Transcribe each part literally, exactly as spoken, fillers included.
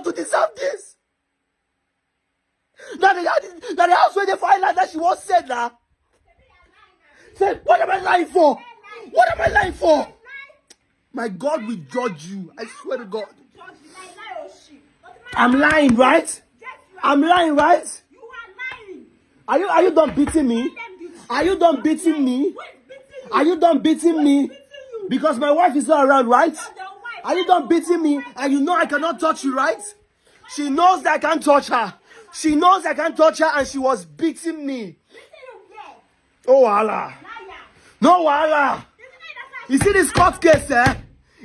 to deserve this. Now the, now the house where they find out that she was said now. Say, what am I lying for? What am I lying for? My God will judge you. I swear to God. I'm lying, right? I'm lying, right? Are you are you done beating me? Are you done beating me? Are you done beating me? Because my wife is not around, right? Are you done beating me? And you know I cannot touch you, right? She knows that I can't touch her. She knows I can't touch her, and she was beating me. Oh, Allah. No, Allah. You see this court case, eh?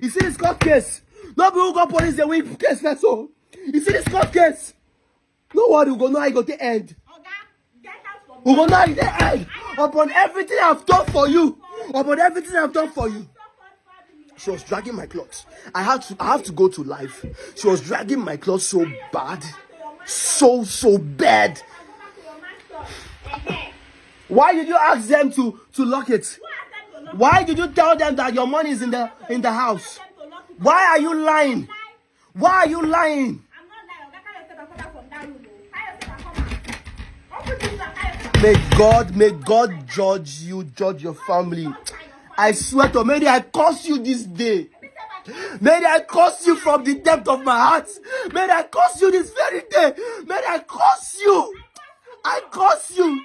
You see this court case? No be who go police the win case first, so. You see this court case? No worry, we go know how e go take end. We go know how e take end. Upon everything I've done for you. Upon everything I've done for you. She was dragging my clothes. I had to I have to go to life. She was dragging my clothes so bad. So, so bad. Why did you ask them to, to lock it? Why did you tell them that your money is in the in the house? Why are you lying? Why are you lying? May God, may God judge you, judge your family. I swear to, may I curse you this day. May I curse you from the depth of my heart. May I curse you this very day. May I curse you. I curse you.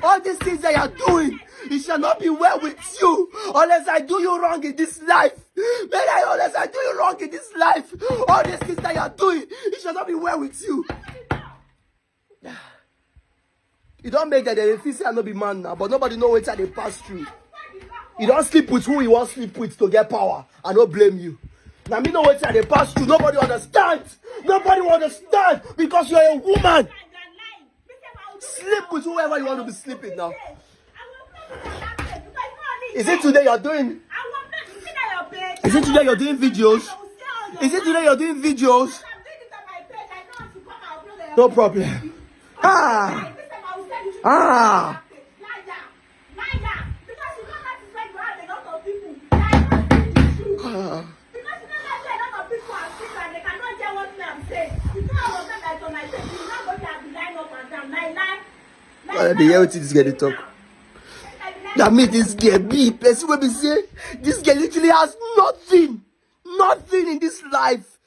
All these things that you are doing, it shall not be well with you unless I do you wrong in this life. May I unless I do you wrong in this life. All these things that you are doing, it shall not be well with you. You don't make that they feel say I no be man now, but nobody know wetin I dey pass through. You don't sleep with who you want sleep with to get power. I don't blame you. Now me know wetin I dey pass through. Nobody understand. Nobody will understand because you're a woman. Sleep with whoever you want to be sleeping now. Is it today you're doing? Is it today you're doing videos? Is it today you're doing videos? No problem. Ah, ah. Ah. Why dey hear wetin this girl dey talk? That mean this girl be person wey be say this girl literally has nothing, nothing in this life.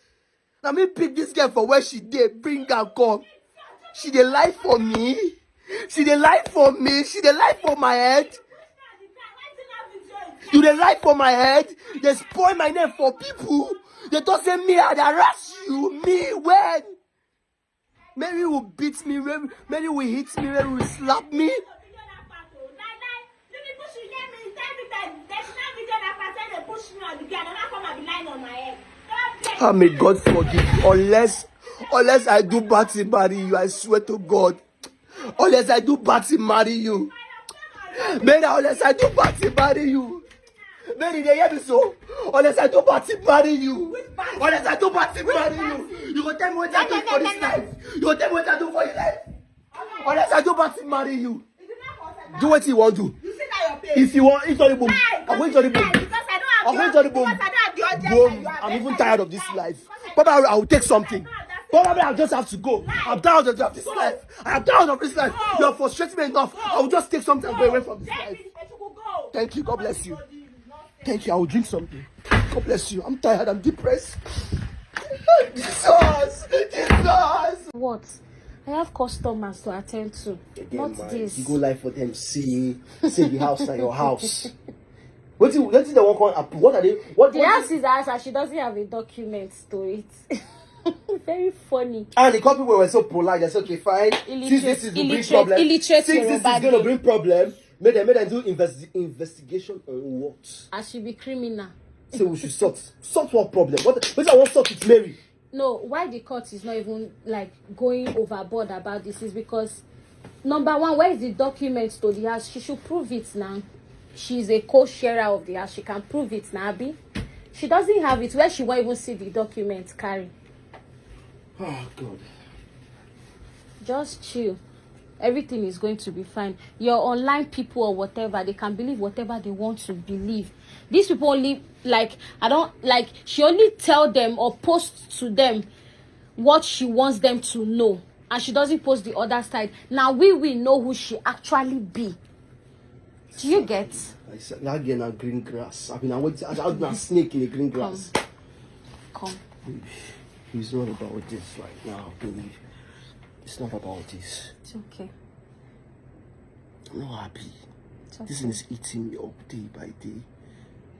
Na me pick this girl for where she dey, bring her come. She dey lie for me. She dey lie for me. She dey lie for my head. You dey lie for my head. Dey spoil my name for people. Dey talk say me I dey harass you. Me when? Mary will beat me. Mary will hit me. Mary will slap me. Ah, may God forgive you. Unless, unless I do bad thing marry you, I swear to God. Unless I do bad thing marry you. Mary, unless I do bad thing marry you. Mary, dey hear me so? Unless I do bad thing marry you. Unless I do bad thing marry you. You go tell me what I do for this life. You go tell me what I do for your life. Unless I do bad thing marry you. Do what you want to. If you want, if you want, I will tell you. I will tell you. Boom. I'm even tired of this life. Probably I will take something. Probably I just have to go. I'm tired of this life. I'm tired of this life. You have frustrated me enough. I will just take something and go away from this life. Thank you. God bless you. Thank you. I will drink something. God bless you. I'm tired. I'm depressed. Jesus. Jesus. What? I have customers to attend to. Again, not man, this. You go live for them. See, say the house na your house. What you, what you they want to approve? What are they? What? The house is ours, and she doesn't have a document to it. Very funny. And the couple were so polite. They said, "Okay, fine. Since this is the big problem, since this is going to bring problem, make them, make them do investi- investigation on what?" As she be criminal. So we should sort sort what problem? What? What I want sort with Mary? No, why the court is not even like going overboard about this is because number one, where is the document to the house? She should prove it now. She's a co-sharer of the house. She can prove it now, abi. She doesn't have it. Where she won't even see the document carry? Oh God. Just chill. Everything is going to be fine. Your online people or whatever, they can believe whatever they want to believe. These people only, like, I don't, like, she only tell them or post to them what she wants them to know, and she doesn't post the other side. Now we will know who she actually be. Do you get? I said that girl na green grass. I mean, I want I, I, I snake in the green grass. Come. It's not about this right now, baby. It's not about this. It's okay. I'm not happy. It's This okay. Is eating me up day by day.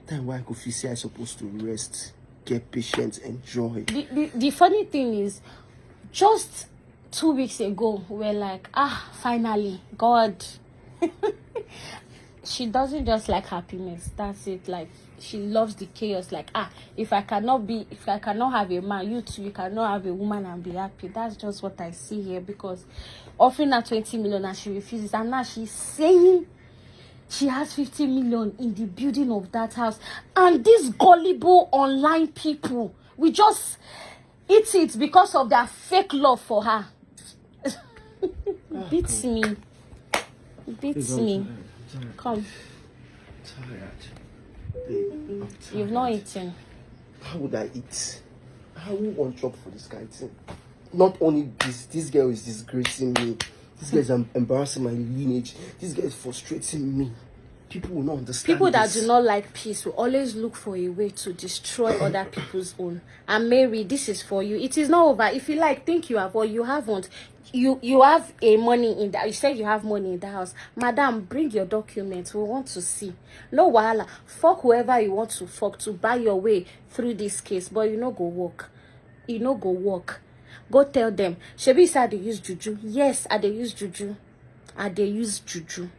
Time why I go feel say I supposed to rest, get patience, enjoy. The, the, the funny thing is, just two weeks ago, we're like, ah, finally, God. She doesn't just like happiness. That's it. Like, she loves the chaos. Like, ah, if I cannot be, if I cannot have a man, you too, you cannot have a woman and be happy. That's just what I see here, because offering her twenty million and she refuses, and now she's saying she has fifty million in the building of that house. And these gullible online people, we just eat it because of their fake love for her. Beats me. Beats me. Come. Tired. Babe, I'm tired. You've not eaten. How would I eat? How would one chop for this kind of thing? Not only this, this girl is disgracing me. This girl is em- embarrassing my lineage. This girl is frustrating me. People will not understand. People that This. Do not like peace will always look for a way to destroy other people's own. And Mary, this is for you. It is not over. If you like, think you have or you haven't. You you have a money in that. You said you have money in the house, madam. Bring your documents. We want to see. No wahala. Fuck whoever you want to fuck to buy your way through this case, but you no go work. You no go work. Go tell them. Shebi you say I dey use juju. Yes, I dey use juju. I dey use juju.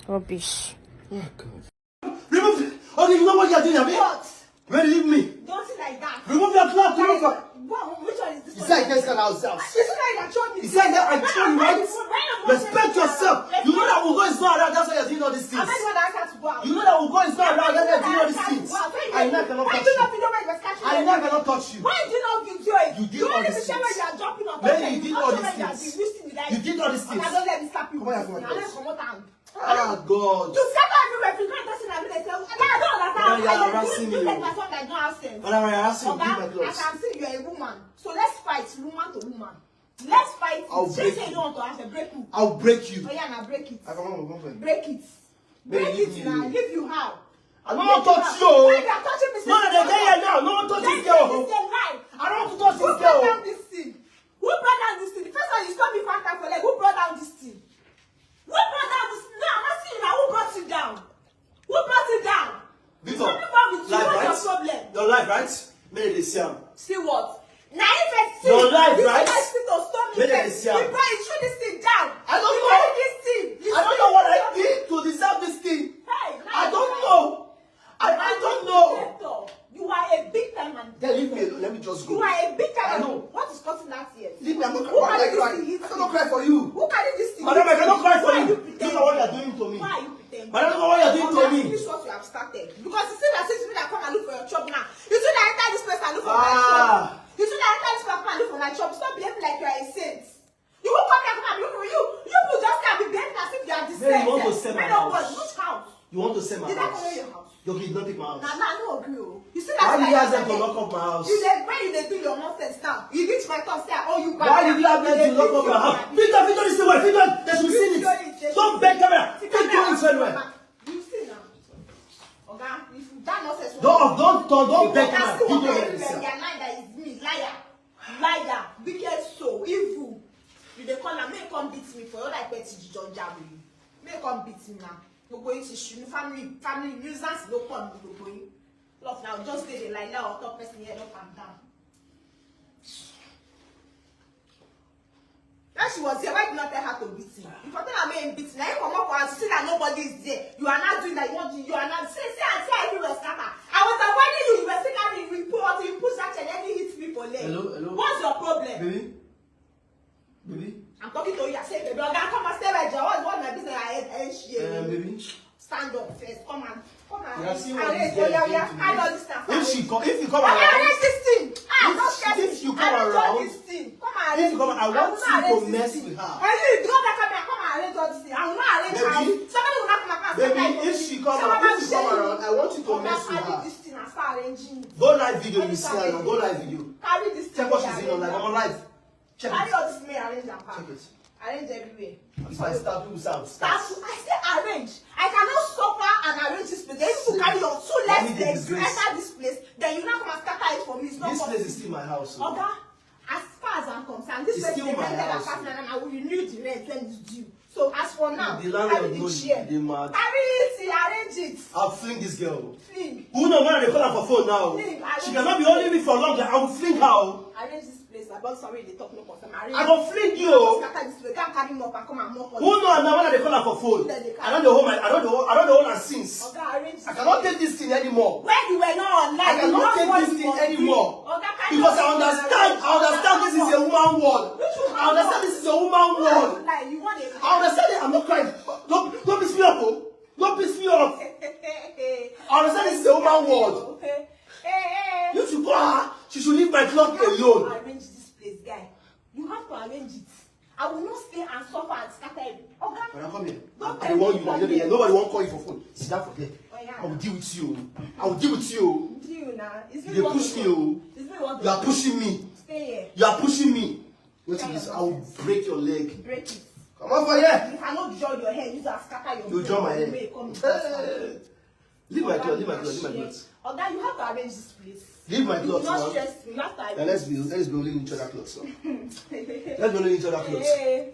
Rubbish. Oh God. Remove it. Okay, you know what you're doing, Abi? What? Ready, leave me. Don't sit like that. Remove your cloth. Remove your. What? Which one is this He one? said, "Yes, sir, I was out." You see that you are showing me. He said that I Why- told you, why- right? why- why- Respect yourself. You know that Ugo is not around. That's why you're doing all these things. Am I the one that asked her to go out? You know that Ugo is not around. That's why you're doing all these things. I know I cannot Why touch do you you. not video when you were catching I me? know I cannot touch you. Why did you not video it? You did You all only these share when things. you are jumping up. Mary, you did all these things. You did all these Okay, things. don't let me slap you. Come on, come on, I come on. don't come out and Ah, God. You scatter everywhere. If you can't touch it, I'm gonna tell you. I don't understand. Now you are I don't- harassing you me. Take my phone like no house sense. Madam, I harass you. Give my Oga, I gloves. can see you're a woman. So let's fight, woman to woman. Let's fight. I'll She break say you. You don't want to have a break. Who? I'll break you. Oh yeah, now break it. I come on, come on. Break it. Babe, Break leave it me now. alone. Leave you how? I don't want to touch you. Why you are touching me? No, no, they dey here now. No one touch this girl. This is a lie. I don't want to touch Who this brought girl. Down this thing? Who brought down this thing? The first time you saw me fanta for leg, who brought down this thing? Who brought down this thing? No, I'm asking you now. Who brought it down? Who brought it down? Victor, Something wrong with you. live, What's right? Your problem? Your life, right? May they see am. See what? Now if I see Your life, this right? Guy sit to stop me. May they First. see am. You brought, you threw this thing down. I don't You know. carry this thing. You I don't threw know what it I down. did to deserve this thing. Hey, I now don't you know. I, I don't know. You are a big time man. Then leave me alone. Let me just You go. Are a big time I man. Know. What is causing that here? Leave me. I'm not Who crying. carried Why this cry? Thing? I'm not crying for you. Who carried this thing? Madam, I cannot cry for Why you. You Look at what you are doing to me. Why are you pretending? Madam, look at what you are doing to me. This is what you have started. Because you see that since me that come and look for your job now. You see that enter this place and look for my Ah. Job. You see that enter this place and come and look for my job. Stop behaving like you are a saint. You won't come here, come and look for you. You people just can't be behaving as if you are the Then you same. Want to sell my Man of house. God, which house? You want to sell my Did I house. Come your house? You did not take my house. Nah, nah, no agree. Oh. You see Why that did you ask them to thing? Lock up my house? You dey when you dey do your nonsense now. You reach my top say, oh, you bad. Why did you have them dey to lock beat up my your house? man. Victor, Victor, this is what Victor, they should see Victor, it. Don't beg camera. Victor, it's well, well. You see now. Oga, if you that nonsense. Don't, don't, don't, don't beg Oga, camera. see what Victor, I let me do, see. They are lying that is me, liar, liar, wicked soul, evil. You dey call am, make come beat me for your life. Where T G John jam you? Make come beat me now. Gbogbo yín ti ṣu ní family, family nuisance ló pọ̀ ní gbogbo yín. Love now just dey dey lie lie on top person head up and down. When she was here, why did you not tell her to beat him? If you tell her make him beat him, now you come up for house, you see that nobody is there. You are not doing that. You want to, you are not. See, see, see, everywhere scatter. I was avoiding you. You were still coming. You put, you push that chair, let me hit me for leg. Hello, hello. What's your problem? Baby, baby, I'm talking to you. I say, baby, Oga, come and stay right there. What's, what's my business? I hate N G A. uh, baby. Stand up first. Come and come and You are seeing what arrange. this girl Yeah, is yeah. doing to I me. don't understand. If she come, if you come Come and around, arrange this thing. Ah, if, don't stress if me. You come Arrange all around, this thing. Come and if you come, I want will you arrange to this mess thing. With her. And you drop that camera. Come and arrange all this thing. I will not arrange Baby, house. Somebody will not come and come and Baby, start if she come Someone around, if will she come say, around, I want you to "Come mess and with arrange her. This thing and start arranging it." Go live video, you see her now. Go live video. Carry this thing. Check what she's in on, like, I'm alive. Check it. Carry all this, may arrange and pack. Check it. Arrange everywhere. If I start, people say I'm start. Start. I say arrange. I cannot suffer and arrange this place. Then you carry your two left legs, enter this place. Then you now come and scatter it for me. It's not possible. This place is still my house, so. Oga, as far as I'm concerned, this place is still my house, so. It's a rented apartment, and I will renew the rent when it's due. So as for now, the landlord knows they mad. Carry it, arrange it. I'll fling this girl. Fling. Who know when they call her for phone now? Fling, arrange it. She cannot be holding me for long. I will fling her. Arrange this place. I don't sorry they talk no concern. Arrange. I go fling you. Scatter this place. Can't carry mop and come and mop. Who know now when they call her for phone? I don't know hold my, I don't know, I don't know hold her since. Oga, arrange. I cannot take this thing anymore. When you were not online, I cannot take this thing anymore. Oga, because I understand, I understand this is a woman world. I understand this is a woman world. Like, you want a I understand it. I'm not crying. Don't, don't piss me off, oh. Don't piss me off. I understand this is a woman world. Okay. Hey, hey. You should call her. She should leave my cloth alone. Arrange this place, guy. You have to arrange it. I will not stay and suffer and scatter it. Oga, when I come here, don't I tell me. Nobody won't call you for phone. Sit down for there. Oh, yeah. I will deal with you. I will deal with you. Deal now. It's me. You push me, oh. It's me. You are pushing me. Stay here. You are pushing me. Wait till this. I will break your leg. Break it. Come on for here. If I not draw your hair, you just scatter your. You draw my hair. Hey. Leave my cloth, leave my cloth, leave my cloth. Oga, you have to arrange this place. Leave my cloth, man. Not stress me. You have to arrange. Now let's be, let's be holding each other clothes, so. Let's be holding each other clothes. Hey.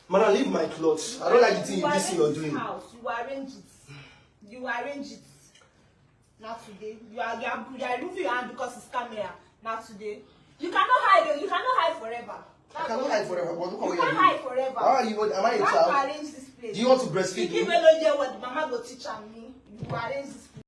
Madam, leave my clothes. I don't like the thing, this thing you're doing. You arrange this house. You arrange it. You arrange it. Not today. You are, you are, you are removing your hand because it's camera. Not today. You cannot hide. You cannot hide forever. I cannot hide forever, but look at what you're doing. You can't hide forever. Why are you, am I a child? You have to arrange this place. Do you want to breastfeed me? Pikin wey no hear word, mama go teach am. You arrange this place.